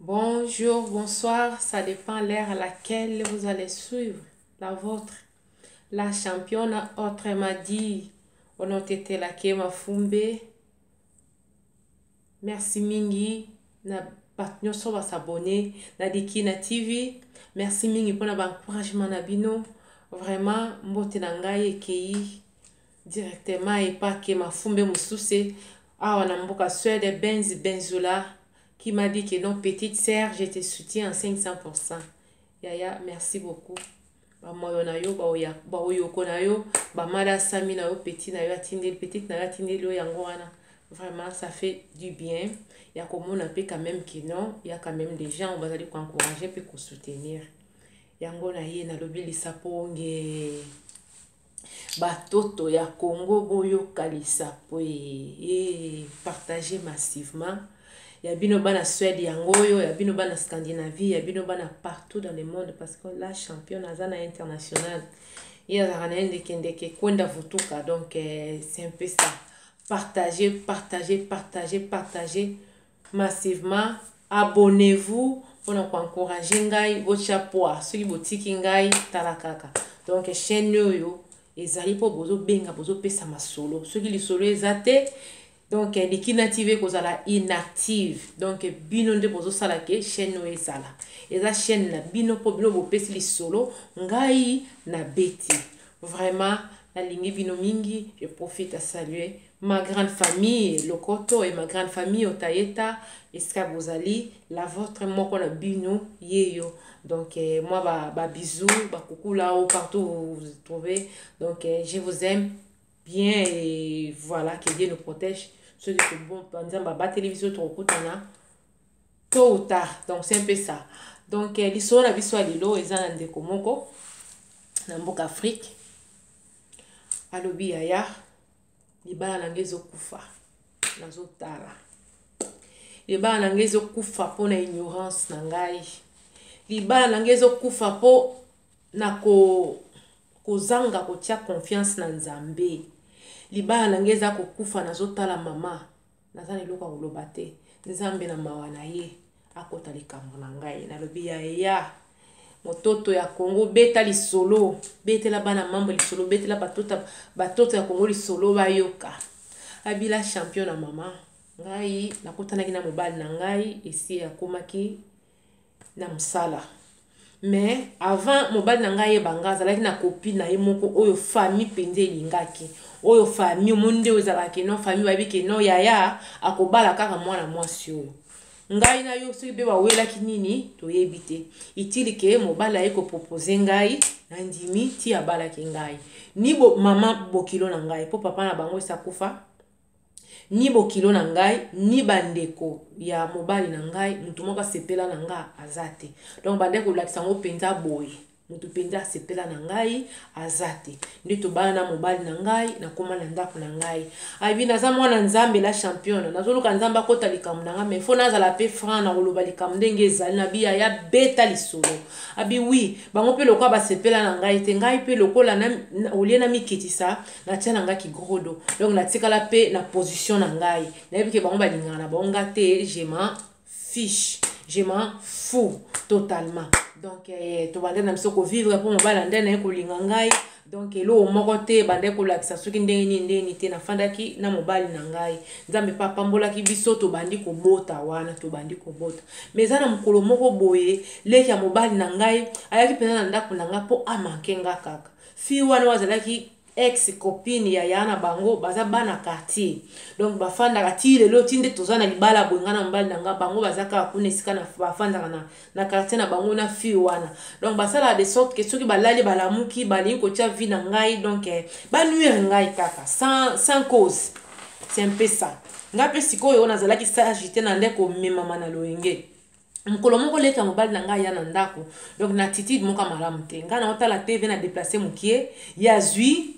Bonjour, bonsoir, ça dépend l'heure à laquelle vous allez suivre la vôtre. La championne, autrement dit, onotetelake mafumbe. Merci mingi na bato nyonso basabone na Dikina TV. Merci mingi mpona baencouragement na bino. Vraiment, mbote na ngai ekei directement epake mafumbe mosusu awa na mboka Suède, Benz Benzula, qui m'a dit que non, petite sœur, je te soutiens en 500%. Yaya, merci beaucoup. Bamoyo na yo, baoyoko na yo, bamada sami na yo, petit na yo atindeli, petite na yo atindeli yo yango wana. Vraiment, ça fait du bien. Ya komona pe quand même que non, il y a quand même des gens bazali ko encourager pe ko soutenir. Yango na ye nalobi lisapo nge. Batoto ya Congo boyoka lisapo e partager massivement. Ya bino bana Suède yango oyo, ya bino bana Scandinavie, ya bino bana partout dans le monde, parce que la championne aza na international. Ye azalaka na ye ndeke ndeke kwenda vutuka, donc c'est un peu ça. Partagez, partagez, partagez, partagez massivement. Abonnez-vous mpona koencourager ngai, botia poids soki botiki ngai tala kaka. Donc chaîne oyo ezali mpo bozobenga, bozopesa masolo. Soki lisolo eza te, donc Dikina TV kozala inactive. Donc bino nde bozosala ke chaîne oyo ezala. Eza chaîne na bino mpo bino bopesi lisolo, ngai na beti. Vraiment nalingi bino mingi. Je profite à saluer ma grande famille Lokoto et ma grande famille Otayeta, esika bozali, la vôtre moko na bino yeyo. Donc moi ba bisous, ba coucou là-haut partout où vous vous trouvez. Donc je vous aime bien et voilà, que Dieu nous protège. Ceux qui sont bons, Nzambe abateli biso tokutana tôt ou tard. Donc c'est un peu ça. Donc lisolo na biso ya lelo eza na ndeko moko na mboka Afrique. Alobi yaya, libala na ngai ezokufa, nazotala libala na ngai ezokufa mpo na ignorance na ngai, libala na ngai ezokufa mpo na kozanga kotia confiance na Nzambe, libala na ngai eza kokufa, nazotala mama, naza na eloko ya koloba te, Nzambe na mawa na ye akota likambo na ngai. Nalobi yaya, mototo ya Congo, beta lisolo, betela bana mambo lisolo, betela batoto ya Congo lisolo bayoka. Abila champion na mama ngai, nakutanaki na mobali na ngai esi akomaki na mosala. Mais avant mobali na ngai ayeba nga, azalaki na copine na ye moko oyo famille mpenza elingaki, oyo famille omoni nde oyo ezalaka non, famille bayebi ke non, yaya akobala kaka mwana mwasi oyo. Ngai na yo soki mpe bawelaki nini toyebi te, itili ke mobali aye kopropose ngai, nandimi ti abalaki ngai. Ni bo, mama bokilo na ngai mpo papa na bango esi akufa, ni bokilo na ngai ni bandeko ya mobali na ngai, motu moko asepela na nga aza te. Donc bandeko kolakisa yango mpenza boye, motu mpenza asepela na ngai aza te. Nde tobala na mobali na ngai, nakóma na ndako na ngai. Abi naza mwana Nzambe, la championne, nazoluka Nzambe akota likambo na ngai, mais faut nazala mpe franc na koloba likambo ndenge ezali. Na bi yaya, beta lisolo. Abi oui, bango mpe lokola basepela na ngai te, ngai mpe lokola olie na mikitisa, natia na ngai kigrodo. Donc natikala mpe na position na ngai, nayebi ke bango balingaka na bango nga te, je m'en fiche, je m'en fous totalement. Donc tobanda na biso kovivre mpo mobali nde naye kolinga ngai. Donc eloko moko te ebandaki kolakisa soki ndenge nini ndenge nini te. Nafandaki na mobali na ngai, Nzambe mpe apambolaki biso, tobandi kobota wana, tobandi kobota. Mais eza na mokolo moko boye, leki ya mobali na ngai ayaki mpenza na ndako na ngai mpo amanke nga kaka. Fille wana oyo azalaki ex copine ya ya na bango, baza bana quartier, donc bafandaka ti lelo, ti nde toza na libala boye, ngai na mobali na ngai, bango baza kaka kuna esika na bafandaka na quartier na bango na fille wana. Donc basalaka de sorte que soki balali balamuki, balingi kotia vie na ngai, donc banuire ngai kaka sans cause. C'est un peu ça. Ngai mpe sikoyo nazalaki sage te, na nde komemama na loyenge. Mokolo moko leki ya mobali na ngai ya na ndako, donc na attitude moko ya malamu te. Ngai naotala TV, na déplace mokie, ye azwi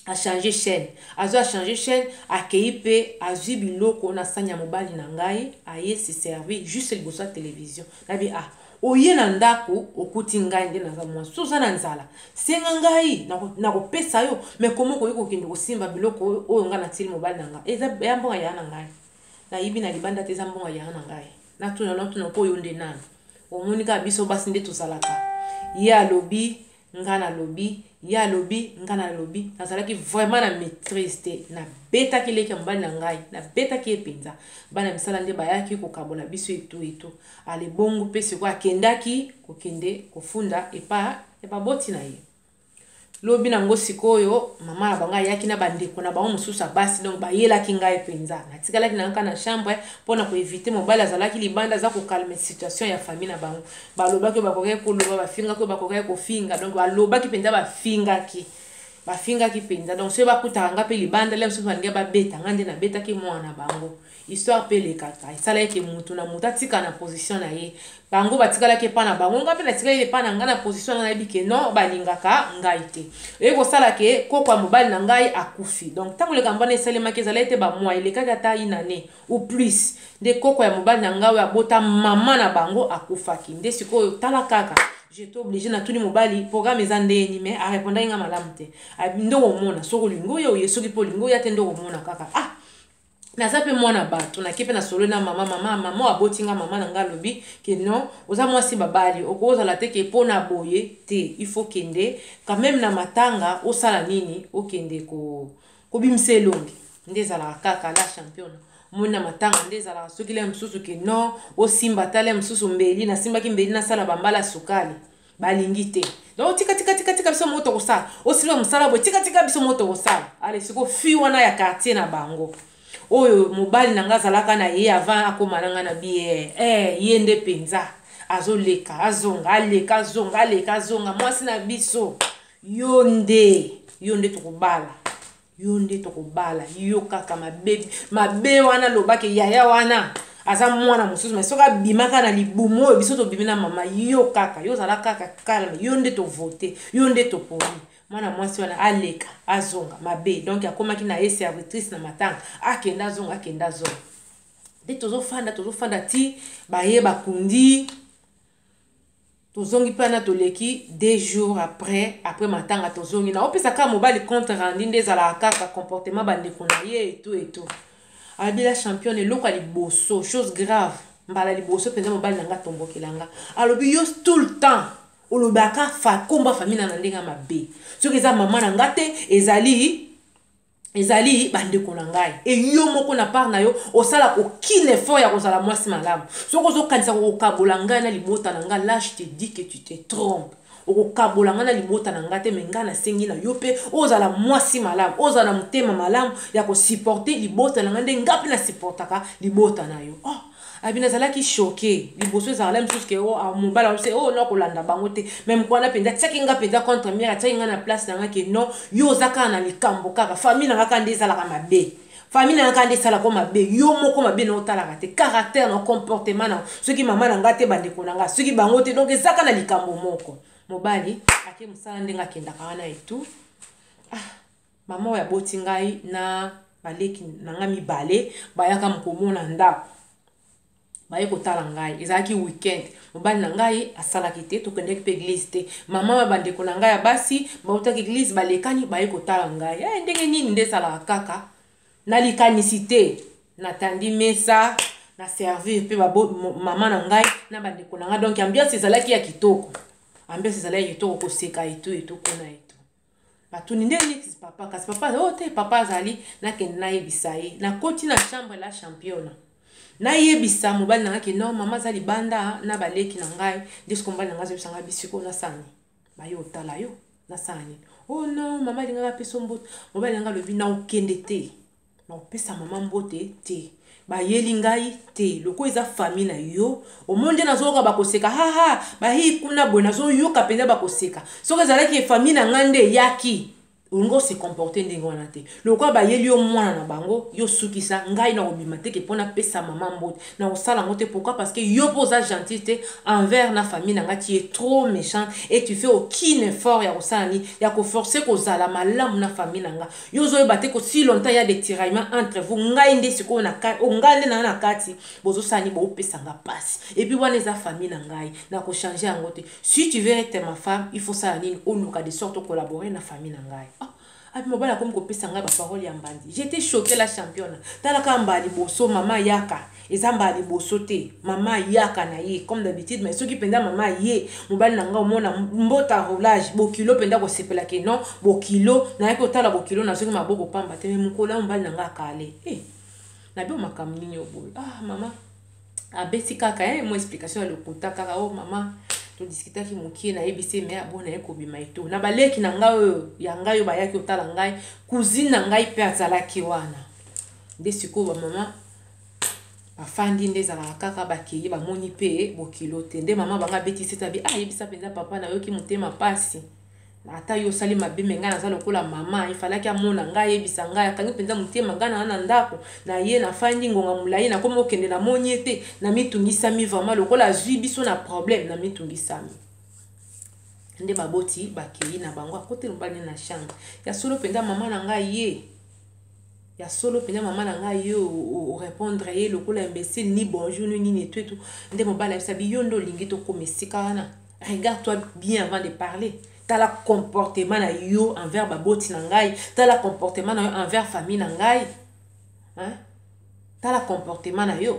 achange chaîne, azwi achange chaîne, akei mpe azwi biloko na sani ya mobali na ngai, aye se servi juste liboso ya télévision. Nabi ah, oye na ndako okuti ngai nde naza mwasi, so oza na nzala, senga ngai, nakopesa yo. Mais komo okoki kokende kosimba biloko oyo ngai natili mobali na ngai? Eza ya mbongo ya na ngai, nayibi na libanda te, eza mbongo ya na ngai. Natuna natuna mpo yo nde nani? Omoni kaka biso basi nde tozalaka. Ye alobi, nga nalobi, ye alobi, nga nalobi. Nazalaki vraiment na maîtrise te. Nabetaki leki ya mobali na ngai, nabetaki ye mpenza. Bana misala nde bayaki kokabola biso etu etu. Ale bongo mpe sikoyo akendaki kokende kofunda epa ya baboti na ye. Lobi nango sikoyo mama na bango ayaki na bandeko na bango mosusu ya basi, donc bayelaki ngai mpenza. Natikalaki na kaka na chambre mpona koevite mobali azalaki libanda, aza kokalme situation ya famille na bango. Balobaki oyo bakokaki koloba, bafingaki oyo bakokaki kofinga, donc balobaki mpenza, bafingaki, bafingaki mpenza. Donc soki bakutaka nga mpe libanda le mosusu balingi babeta nga, nde nabetaki mwana na bango. Histoire mpe elekaka, esalaki ke mutu na mutu atika na position na ye. Bango batikalaki epa na bango, nga mpe natikalaki epa na ngai na position na ngai. Nayebi ke non, balingaka ngai te. Eye kosala ke koko ya mobali na ngai akufi. Donc ntango likambo wana esalemaki, ezalaki te bamwa, elekaki ata une année ou plus nde koko ya mobali na ngai oyo abota mama na bango akufaki. Nde sikoyo tala kaka, j'étais obligé, natuni mobali programme eza ndeni, mais arépondaki nga malamu te. Nde omona soki olingi oya, oye, soki mpe olingi oya te, nde omona kaka. Ah, naza mpe mwana bato, nake mpe nasolo na mama. Mama aboti nga, mama na nga alobi ke non, oza mwasi babali, okozala te ke mpo na boye te, il faut kende quand même na matanga. Osala nini? Okende kobimisa elongi. Nde ezalaka kaka, la championne, omoni na matanga nde ezalaka. Soki le mosusu ke non, osimba tala mosusu mbeli, nasimbaki mbeli, nasala bambala sukali, balingi te. Donc tika, tika, tika, tika, biso moko tokosala. Osimba mosala boye, tika, tika, biso moko tokosala. Ale sikoyo fi wana ya quartier na bango oyo mobali na nga azalaka na ye avant akóma na nga na biere, ye nde mpenza azoleka azonga, aleka azonga, aleka azonga. Mwasi na biso, yo nde, yo nde tokobala, yo nde tokobala yo kaka. Mabe mabe wana, alobaki yaya wana aza mwana mosusu, mais soki abimaka na libumu oyo biso tobimi na mama, yo kaka, yo ozala kaka calme, yo nde tovote, yo nde toponi. Mwana mwasi wana aleka azonga mabe, donc akomaki na ye servitrice na matanga, akende azonga, akende azonga. Nde tozofanda, tozofanda ti baye bakundi, tozongi mpe wana. Toleki 2 jours après matanga, tozongi na opesa kaka mobali compte rendu nde ezalaka kaka comportement bandeko na ye etu etu. Alobi, la championne, eloko ya liboso, chose grave, mbala liboso mpenza mobali na nga atombokela nga. Alobi, yo tout le temps olobaka fa komba famille na ndenge ya mabe. Soki eza mama na nga te, ezali bandeko na ngai. E yo moko na part na yo osala aucun effort ya kozala mwasi malamu. Soki ozokanisa kokabola ngai na libota na ngai, là je te dis que tu te trompes. Okokabola ngai na libota na ngai te, mais ngai nasengi na yo mpe ozala mwasi malamu, ozala na motema malamu ya kosupporter libota na ngai nde ngai mpe nasupportaka libota na yo. Oh, abi nazalaki choqué. Liboso ezalaka mosusu ke o mobali ase o no kolanda bango te, mais moko wana mpenza atiaki nga mpenza contre mur, atiaki nga na place na nga ke non, yo oza kaka na likambo kaka famille na nga kaka nde ezalaka mabe, famille na nga kaka nde esalaka mabe, yo moko mabe na otalaka te, caractère na comportement na soki mama na nga te, bandeko na nga soki bango te. Donc eza kaka na likambo moko. Mobali ake mosala ndenge akendaka wana etu. Ah, mama oyo aboti ngai na baleki na nga mibale bayaka mokomona ndako, baye kotala ngai. Ezalaki weekend, mobali na ngai asalaki te, tokendeki mpe église te. Mama ya bandeko na ngai ya basi bautaki église, balekani, baye kotala ngai. Ndenge nini nde ezalaka kaka na likanisi te, natandi mesa, na servir mpe mama na ngai na bandeko na ngai. Donc ambiance ezalaki ya kitoko, ambiance ezalaki ya kitoko, koseka etu etu kuna etu. Batuni nde nini papa, kasi papa oyo te, papa azali. Nakende nayebisa ye, nakoti na chambre, la championne, nayebisa mobali na ngai ke non, mama aza libanda na baleki na ngai. Nde siko mobali na ngai azoyebisa ngai, bisiko nasala nini? Baye otala yo, nasala nini? Oh non, mama alingaka apesa mbote. Mobali na ngai alobi, naokende te, naopesa mama mbote te, bayeli ngai te. Loko eza famille na yo, omoni nde nazoyoka bakoseka, haha, bahi kuna boye, nazoyoka mpenza bakoseka. Soki ezalaki famille na ngai nde eyaki, olingi ose comporte ndenge wana te. Lokola bayeli yo mwana na bango, yo sukisa ngai na kobima teke mpo napesa mama mbote, na kosala yango te. Pourquoi? Parce que yo mpo oza gentil te envers na famille na ngai. Tu es trop méchant et tu fais aucun effort ya kosala nini, ya koforce kozala malamu na famille na ngai. Yo ozoyeba te ko si longtemps ya des tiraillements entre vous, ngai nde sikoyo na kati, oh, ngai nde naa na kati, bozosala nini? Boopesanga mpasi. Et puis wana eza famille na ngai, na kochange yango te. Si tu veux être ma femme, il faut sala nini? Oluka de sorte ocollaborer na famille na ngai. Oh, abi mobali akomi kopesa ngai baparole ya mbandi. J'étais choqué, la championne. Tala kaka mbala liboso mama yaka. Eza mbala liboso te mama ayaka na ye comme d'habitude, mais soki mpenza mama aye, mobali na ngai omona mbota roulage, bokilo mpenza kosepela ke non, bokilo nayaki kotala bokilo, nazongi maboko pamba te. Mais mokolo ya mobali na ngai akale eh, nabi makambo nini oboye? Ah, mama abeti kaka eh, mo explication ya lokuta kaka. O oh, mama todiskutaki mokie, nayebisi ye, mais abona ye kobima eto na baleki na ngai oyo ya ngai oyo bayaki kotala ngai. Cousine na ngai mpe azalaki wana. Nde sikoyo bamama bafandi, nde ezalaka kaka bakei, bamoni mpe bokilo te. Nde mama bango abetisi ete abi ayebisa mpenza papa, nayoki motema pasi, ata yo osali mabe, mais ngai naza lokola mama, efalaki amona ngai, ayebisa ngai. Akangi mpenza motema. Ngai naa na ndako na ye, nafandi ngonga molai, nakomi okende, namoni ye te, namitungisami vraiment, lokola azwi biso na problème, namitungisami. Nde baboti bakei na bango, akoti mobali na chambre. Ya solo mpenza mama na ngai ye, ya solo mpenza mama na ngai ye, orépondre ye lokola imbécile, ni bonjour ni nini etu etu. Nde mobali ayebisa bi: yo nde olingi tokóma esika wana? Regarde toi bien avant de parler. Tala comportement na yo envers baboti na ngai, tala comportement na yo envers famille na ngai, hein? Tala comportement na yo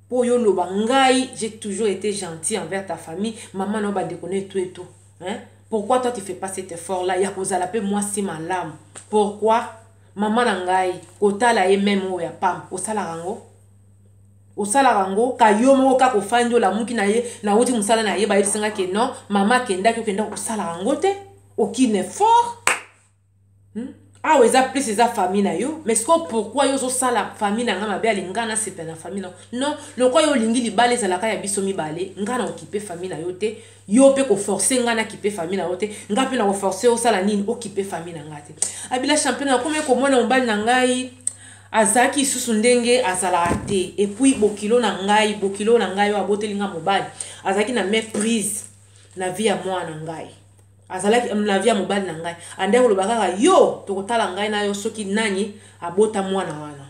mpo oyo oloba. Ngai, j'ai toujours été gentil envers ta famille, mama na yo, bandeko na etu etu, hein? Pourquoi toi tu fais pas cet effort là ya kozala mpe mwasi malamu? Pourquoi mama na ngai kotala ye même oyo ya pam, osalaka yango, osalaka yango ka yo moko kaka ofandi, olamuki na ye, nauti mosala na ye, bayebisanga ke non, mama akendaki, okendaki, osalaka yango te, aucun effort, Awa eza plus eza famille na yo, mais sikoyo pourquoi yo ozosala famille na ngai mabe? Alinga nasepela na famille na yo? Non, lokola yo olingi libala ezalaka ya biso mibale, ngai na okipe famille na yo te, yo mpe koforce ngai nakipe famille na yo te, ngai mpe na koforce osala nini, okipe famille na ngai te. Abila champion, nakomi komona mobali na ngai azalaki lisusu ndenge azalaka te. Et puis bokilo na ngai, bokilo na ngai oyo aboteli ngai mobali, azalaki na méprise na vie ya mwana na ngai, azalaki na vie ya mobali na ngai. Ande koloba kaka: yo tokotala ngai na yo soki nani abota mwana wana.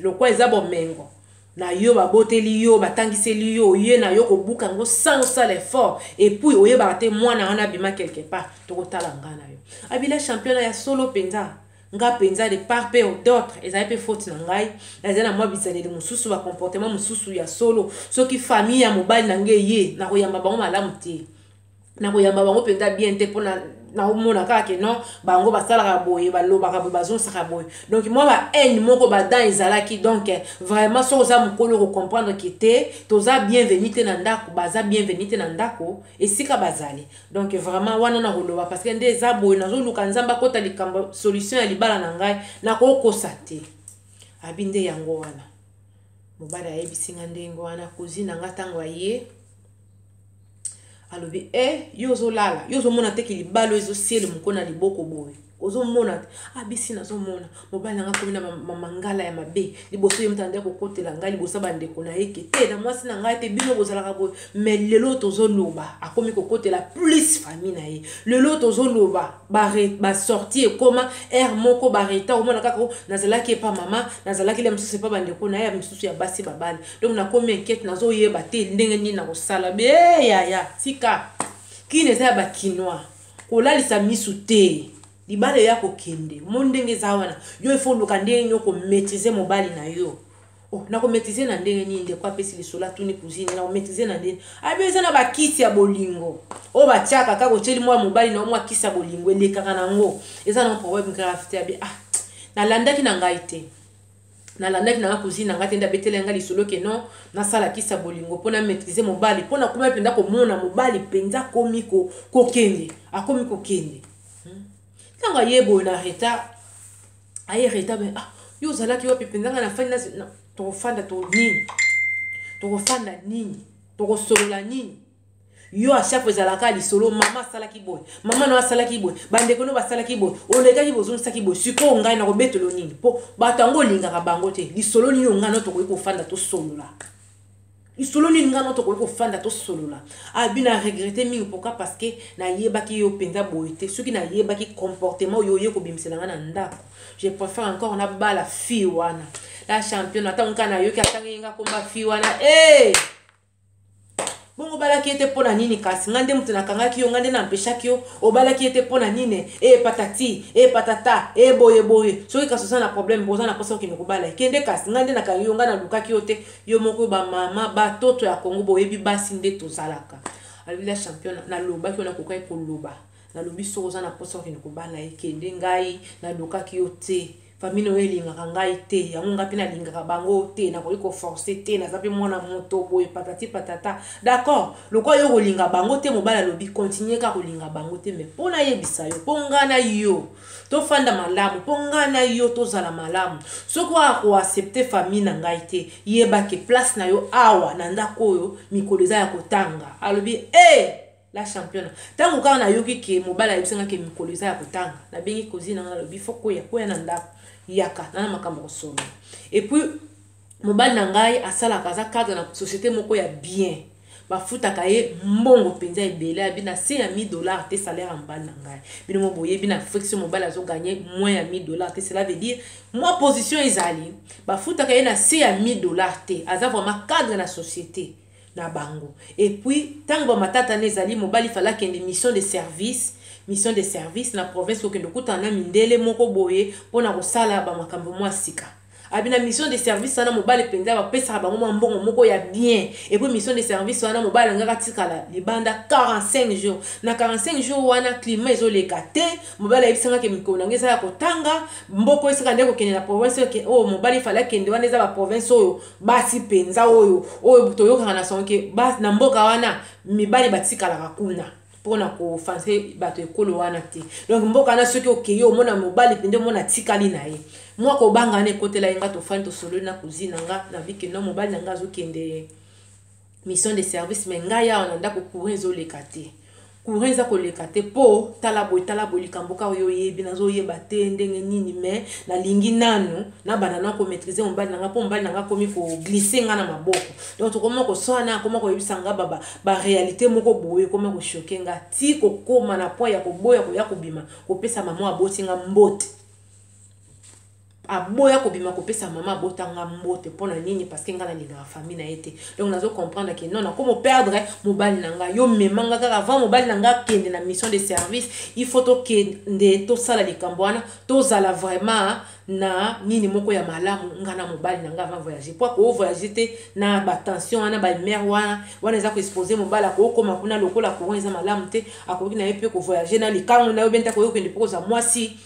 Lokwa eza bomengo na yo, baboteli yo, batangiseli yo, oye na yo kobuka yango sans osala effort, et puis oyebaka te mwana wana abima quelque part, tokotala ngai na yo. Abila champion, ya solo mpenza, nga mpenza de part mpe d'autre ezali mpe faute na ngai. Nazali na mwa bizaleli mosusu, bacomportement mosusu. Ya solo, soki famille ya mobali na ngai ye, nakoyamba bango malamu te, nakoyamba bango mpenza bien te, mpona naomona kaka ke non, bango basalaka boye, balobaka boye, bazongisaka boye. Donc mwa ba haine moko badan ezalaki. Donc vraiment, soki oza mokolo, kocomprendre ke te, toza bienvenu te na ndako, baza bienvenu te na ndako esika bazali. Donc vraiment wana na koloba, parce que nde eza boye, nazoluka Nzambe akota likambo, solution ya libala na ngai, nakokosa te. Abi nde yango wana mobali ayebisi nga ndenge wana. Cousine na nga, ntango aye, alobi: e yo ozolala, yo ozomona teke libala oyo ezosiele moko na liboko boye, ozomona te? Abisi nazomona mobali nanga akomi na mangala ya mabe. Liboso ye moto ande kokotela ngai liboso ya bandeko na ye ke te, na mwasi na ngai te, bino bozalaka boye. Mais lelo tozoloba, akomi kokotela plus famille na ye. Lelo tozoloba, basortie ekoma aire moko bareta, omona kaka nazalaki epa mama, nazalaki le mosusu epa bandeko na ye ya misusu ya basi babali. Donc nakomi inquiète, nazoyeba te ndenge nini nakosala. Be yaya, tika kini eza ya bakinois, kolalisa misu te. Libala eya kokende mo ndenge eza wana, yo ifo oluka ndenge nini okomaîtrise mobali na yo. Oh, nakomaîtrise na ndenge nini? Ndeko apesi lisolo, atuni cousine: nakomaîtrise na ndenge? Abi eza na bakisi ya bolingo oyo batiaka kaka, otieli mwa mobali na yo mwa kisi ya bolingo, elekaka nango, eza na problème grave te. Abi: ah, nalandaki na ngai te, nalandaki na nga cousine na ngai te. Nde abeteli ngai lisolo ke non, nasala kisi ya bolingo mpo na maîtrise mobali, mpo nakomi mpenza komona mobali mpenza akomi kokende, akomi kokende. Ntango aye boye na retard, aye retard, mais ah, yo ozalaki wapi mpenza? Ngai nafandi, tokofanda to nini, tokofanda nini, tokosolola nini? Yo à chaque fois ezalaka lisolo: mama asalaki boye, mama no asalaki boye, bandeko no basalaki boye, olekaki boye, ozongisaki boye. Sikoyo ngai nakobetelo nini? Mpo bato yango olingaka bango te. Lisolo nini oyo ngai no tokoki kofanda tosolola? Lisolo nini ngai no tokoki kofanda tosolola? Abi na regrette mingi. Pourquoi? Parce que nayebaki yo mpenza boye te. Soki nayebaki comportement oyo oye kobimisela ngai na ndako, je préfère encore nabala fille wana. La championne, ata ngai nayoki atangi nga komba fille wana e bongo. Bala Obalaki ye te mpo na nini? Kasi ngai nde moto nakangaki yo, ngai nde nampeshaki yo. Obalaki ye te mpo na nini? E patati, e patata, e boye boye. Soki kasi oza na problème, oza na mposa okende kobala ye, kende. Kasi ngai nde nakangi yo, ngai nalukaki yo te. Yo moko, bamama, batoto ya Kongo, boyebi basi nde tozalaka. Alobi: "La championne, nalobaki oyo nakokaki koloba. Nalobi, soki oza na mposa okende kobala ye, kende. Ngai nalukaki yo te. Famille oyo elingaka ngai te, yango ngai mpe nalingaka bango te. Nakoki koforcer te, naza mpe mwana moto boye, patati patata." D'accord, lokola yo kolinga bango te, mobali alobi, continue kaka kolinga bango te. Mais mpo nayebisa yo, mpo ngai na yo tofanda malamu, mpo ngai na yo tozala malamu, soki oya koaccepter famille na ngai te, yebake place na yo awa na ndako oyo mikolo eza ya kotanga. Alobi: "E hey! La championne, ntango kaka nayoki ke mobali ayebisanga ke mikolo eza ya kotanga, nabengi cousine nanga, nalobi fo koya, koya na ndako, yaka nana makambo kosolola. Et puis mobali na ngai asalaka, aza cadre na société moko ya bien, bafutaka ye mbongo mpenza ebele. Abi na se ya 1000 $ te salaire ya mobali na ngai. Bino mo boyebi na Afrique, so mobali azogagner moins ya 1000 $ te, cela veut dire mwa position ezali, bafutaka ye na se ya 1000 $ te. Aza vraiment cadre na société na bango. Et puis ntango bamatata na ezali, mobali fallait akende mission de service, mission de service na province, kokende okutana na mindele moko boye mpona kosala bamakambo mwa sika. Abi na mission de service wana, mobali mpenza bapesaka bango mwa mbongo moko ya bien. Et puis mission de service wana, mobali alingaka atikala libanda 45 jours. Na 45 jours wana, climat ezoleka te. Mobali ayebisangaki mikolo nango eza ya kotanga. Mboko esika nde kokende na province oyo mobali fallait akende wana, eza baprovince oyo basi mpenza oyo toyokaka na sonke na mboka wana, mibali batikalaka kuna mpona kofanse bato ekolo wana te. Donc mboka wana, soki okei, omona mobali mpenza, omona atikali na ye. Mwa kobanga wana ekotela ye. Nga tofandi, tosololi na cousine na nga na vike no, mobali na nga azokende mission de service, mais ngai awa na ndako courant ezoleka te, courant eza koleka te. Mpo tala boye, tala boye, likambo kaka oyo oyebi, nazoyeba te ndenge nini, mais nalingi nanu nabanda na komaîtriser mobali na nga, mpo mobali na nga akomi koglisser nga na maboko. Donc tokoma koswana, akoma koyebisa nga baréalité moko boye, ekoma kochoquer nga ti kokóma na point ya koboya koya kobima kopesa mama aboti nga mbote. Aboya kobima kopesa mama abotanga mbote. Mpo na nini? Parce que ngai nalingaka famille na ye te. Donc nazo comprendre ke non, nakomo perdre mobali na ngai. Yo memanga kaka avant mobali na ngai akende na mission de service, il faut tokende tosala likambo wana, tozala vraiment na nini moko ya malamu, ngai na mobali na ngai, avant voyage, po akovoyage te na batension wana, bamare wana. Wana eza koexposer mobali. Akokoma kuna, lokola courant eza malamu te, akoki na ye mpe kovoyage na likango na yo be nte, akoki kokende mpe kozwa mwasi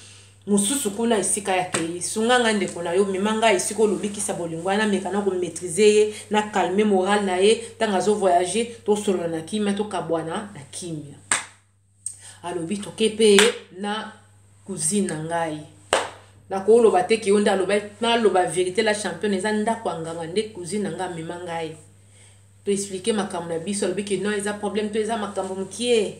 mosusu kuna esika ya kei. Sunga ngai, ndeko na yo, mema ngai esika olobikisa bolingo wana, meka na komaîtriser ye, na calme moral na ye ntango azovoyage, tosolola na kimia, tokabwana na kimia." Alobi: "Toke mpe na cousine na ngai. Nakoloba te ke yo nde aloba. Naloba vérité, la championne, eza ndako ya nganga nde cousine na ngai amema ngai. Toexpliquer makambo na biso. Alobi ke non, eza problème to eza makambo mokie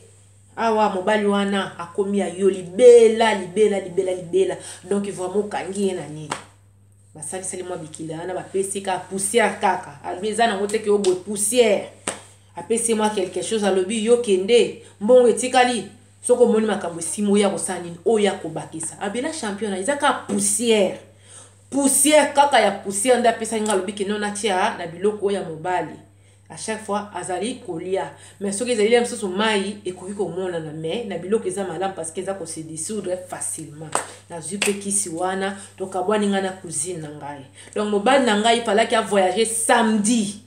awa. Mobali wana akomi ya yo libela, libela, libela, libela. Donc vraiment okangi ye na nini?" Basalisali mwa bikila wana, bapesi kaka poussière kaka. Alobi eza nango te ke oboye poussière. Apesi mwa quelque chose, alobi: "Yo kende, mbongo etikali, soki omoni makambo esimi, oya kosala nini, oyo akobakisa." Abela champion, eza kaka poussière, poussière kaka ya poussière nde apesaki nga. Alobi: "Kende, natia na biloko oyo ya mobali à chaque fois azali kolia. Mais soki ezali ya mosusu, mai ekoki komonana, mais na biloko eza malamu parce que eza kose dissoudre facilement." Nazwi mpe kisi wana, tokabwani ngai na cousine na ngai. Donc mobali na ngai fallaki avoyage samedi,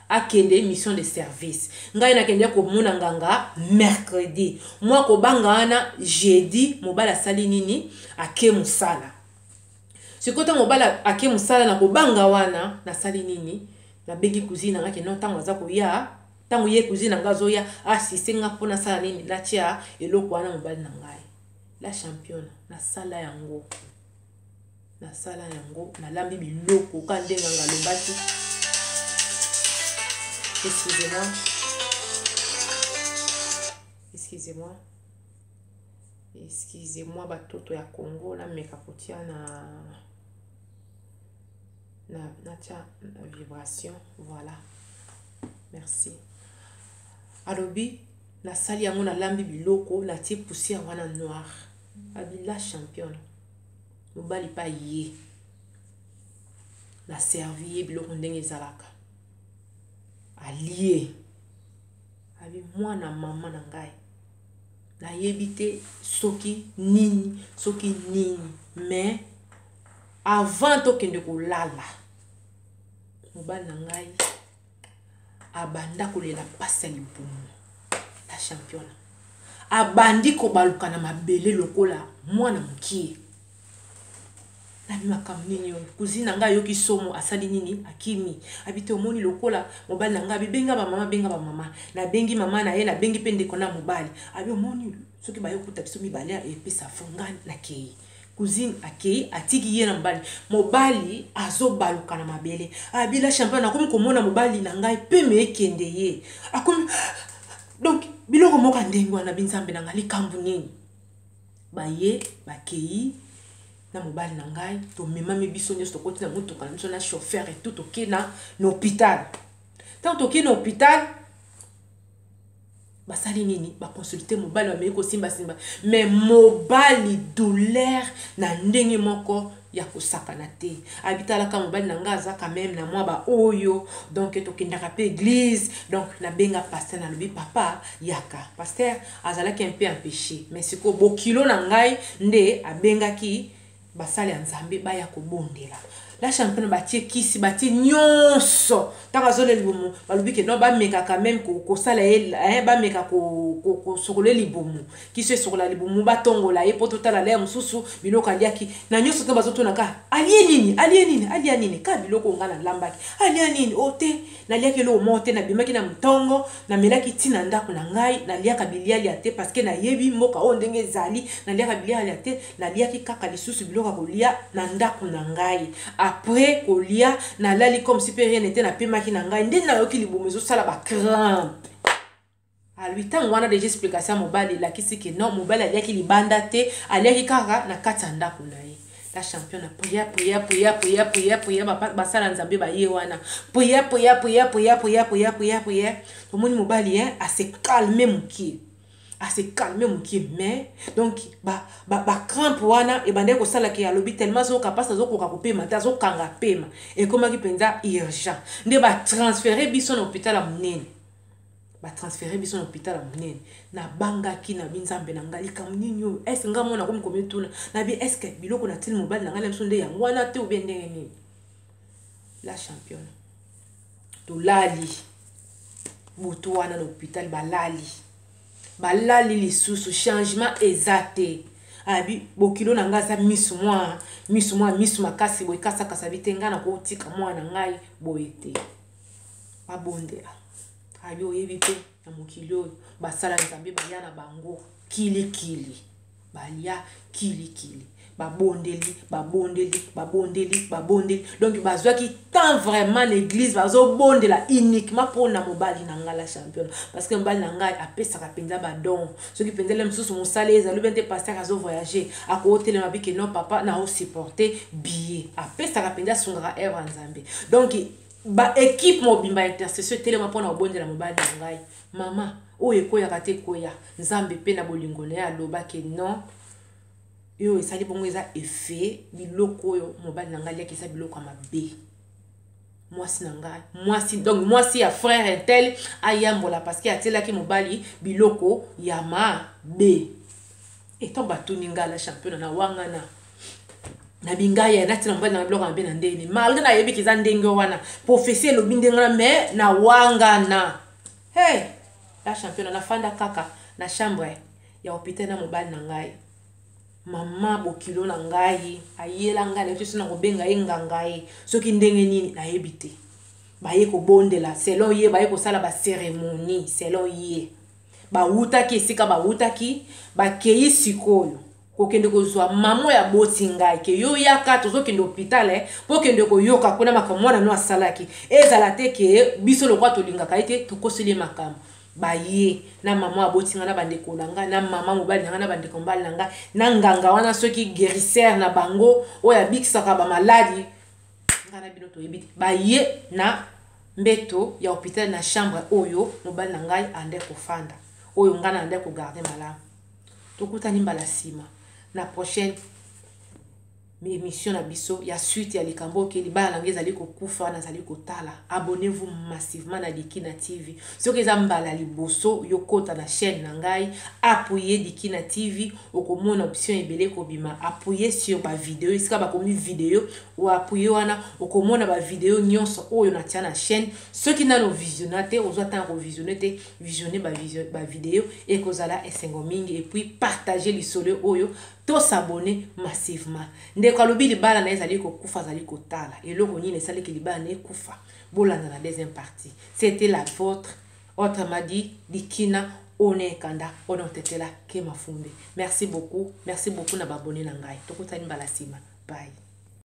akende mission de service. Ngai nakende komona nganga mercredi. Mwa kobanga wana, jeudi mobali asali nini? Ake mosala. Sikoyo ntango mobali ake mosala, na kobanga wana, nasali nini? Nabengi cousine na ngai ke non, ntango aza koya, ntango ye cousine na ngai azoya, asiste nga mpo nasala nini? Natia eloko wana mobali na ngai. La championne, nasala yango, nasala yango, nalambi biloko ka ndenge nga alobaki. Excusez-moi, excusez-moi, excusez-moi, batoto ya Congo. Nameka kotia na natia na vibration. Voilà, merci. Alobi nasali yango, nalambi biloko, natie poussière wana noire. Abi: "La championne, mobali mpe ye, naservi ye biloko ndenge ezalaka, alie." Abi Mwana mama na ngai, nayebi te soki nini soki nini, mais avant tokende kolala, mobali na ngai abanda kolela mpasi ya libumu. La Championa, abandi kobaluka na mabele lokola mwana mokie. Nabi makambo nini oyo? Cousine na ngai ayoki somo, asali nini? Akimi. Abi te, omoni lokola mobali na ngai abi benga bamama, benga bamama. Nabengi mama na ye, nabengi mpe ndeko na mobali. Abi omoni soki bayokuta biso mibale, epesa fo. Ngai nakei, cousine akei, atiki ye na mobali. Mobali azobaluka na mabele. Abi la Champion, nakomi komona mobali na ngai peme ekende ye, akomi donc biloko moko ya ndenge wana. Binzambe na ngai, likambo nini? Baye bakei na mobali na ngai, tomemami biso nyonso, tokoti na motuka na biso na chauffeur et tout, tokei na hôpital. Ntango tokei na hôpital, basali nini? Baconsulte mobali, bamei kosimbasimba, mais mobali douleur na ndenge moko ya kosakana te. Abitalaka mobali na ngai aza quand même na mwa baoyo, donc tokendaka mpe église. Donc nabenga pasteur, nalobi: "Papa, yaka." Pasteur azalaki un peu empêché, mais sikoyo bokilo na ngai nde abengaki basali ya Nzambe baya kobondela. La Championne, batie kisi, batie nyonso. Ntango azolela libumu, balobi ke non, bameka quand même kosala ye, bameka kosokola ye libumu, kisi esokola libumu, batongola ye mpo totala lere mosusu biloko aliaki na nyonso te. Bazotuna ka alie nini, alie nini, alia nini? Ka biloko nga nalambaki. Alia nini? O te, naliaki eloko moko te. Nabimaki na ntongo, namelaki ntina ndako na ngai, naliaka bilialia te parce que nayebi mboka oyo ndenge ezali. Naliaka bilialia te, naliaki kaka lisusu biloko ya kolia na ndako na ngai. Après kolia, nalali comme si mpe rien n'était, napemaki na ngai nde nayoki libumu ezosala bacrampe. Alui ntango wana déjà explication ya mobali elakisi ke non, mobali aliaki libanda te, aliaki kaka na kati ya ndako na ye. La Championne, prière, prière, prière, prière, prière, prière. Basala Nzambe baye wana, prière, prière, prière, prière, prière, prière, prière, prière. Tomoni mobali ase calme mokie, ase calme mokie, mais donc bacrampe wana ebandaki kosalaki. Alobi tellement azoyoka mpasi, azokoka kopema te, azokanga pema. Ekomaki mpenza urgent nde batransfere biso na hôpital ya monene. Batransfere biso na hôpital ya monene. Nabangaki na binzambe na ngai, likambo nini oyo? Est-ce ngai mona komi komituna, nabi est-ce biloko natili mobali na ngai na biso nde yango wana te, obie ndenge nini? La Championne, tolali butu wana na hôpital, balali, balali lisusu, changement eza te. Abi bokilo na ngai aza misu mwa misu mwa misu makasi boye, kasakasa. Bi te, ngai nakotika mwana ngai boye te. Babondela. Abi oyebi mpe na mokili oyo basala Nzambe baya na bango kilikili, balia kilikili, babondeli, babondeli, babondeli, babondeli. Donc bazwaki temps vraiment na église, bazobondela uniquement mpona mobali na ngai. La Championne, parce que mobali na ngai apesaka mpenza badon. Soki mpenza le mosusu mosala ezali bien te, pasteur azovoyage, akotelema bike: "Non papa, naosupporte billet." Apesaka mpenza, asungaka œuvre ya Nzambe. Donc baéquipe mobimba ya intercession etelema mpona kobondela mobali na ngai. Mama oyo ekweyaka te, ekweya. Nzambe mpe na bolingo na ye alobaki non, oyo esali bongo eza effet biloko oyo mobali na ngai aliaki, eza biloko ya mabe. Mwasi na ngai, mwasi, donc mwasi ya frère un tel ayambola parce que atielaki mobali biloko ya mabe. Etango batuni ngai, la Championne, na wangana na bingai ya natina mobali na biloko mabe na ndeni, malgré nayebiki eza ndenge wana, prophétie elobi ndenge wana, mais na wangana. Hey, la Championne, nafanda kaka na chambre ya hôpital na mobali na ngai. Mama bokilo na ngai ayela ngai, nayebi te so na kobenga ye nganga ye soki ndenge nini, nayebi te. Baye kobondela selon ye, baye kosala bacérémonie selon ye. Bawutaki esika bawutaki, bakei sikoyo kokende kozwa mama oyo aboti ngai ke yo yaka, tozokende hôpital mpo okende koyoka kuna makambo mwana no asalaki. Ezala te ke biso lokwa tolingaka ye te, tokoseli ye makambo. Baye na mama aboti ngai, na bandeko na ngai, na mama mobali na ngai, na bandeko mobali na ngai, na nganga wana soki guérisseur na bango oyo abikisaka bamaladi. Ngai na bino toyebi te. Baye na mbeto ya hôpital, na chambre oyo mobali na ngai ande kofanda, oyo ngai na ande kogarde malamu. Tokutani mbala nsima na prochaine. Emission na biso ya suite ya likambo oke libala na ngai ezali kokufa, nazali kotala. Abonnez-vous massivement na Dikina TV. Soki eza mbala liboso yokota na chaîne na ngai, appuyer Dikina TV, okomona option ebele kobima. Appuyer sur ba vidéo, esika bakomi vidéo, o appuyer wana, okomona ba vidéo nyonso oyo natia na chaîne. Soki nano visionner te, ozwa ntango kovisionner te, visionner ba vidéo, ekozala esengo mingi. Et puis partager lisolo oyo, tos'abonner massivement. Ndeko alobi libala na ye ezali kokufa, azali kotala eloko nini esaliki libala na ekufa. Bolanda na deuxième partie. C'était la vôtre, autrement dit Dikina One Kanda One Otetela Ke Mafumbe. Merci beaucoup, merci beaucoup na ba abonnés na ngai. Tokutani mbala nsima. Bye.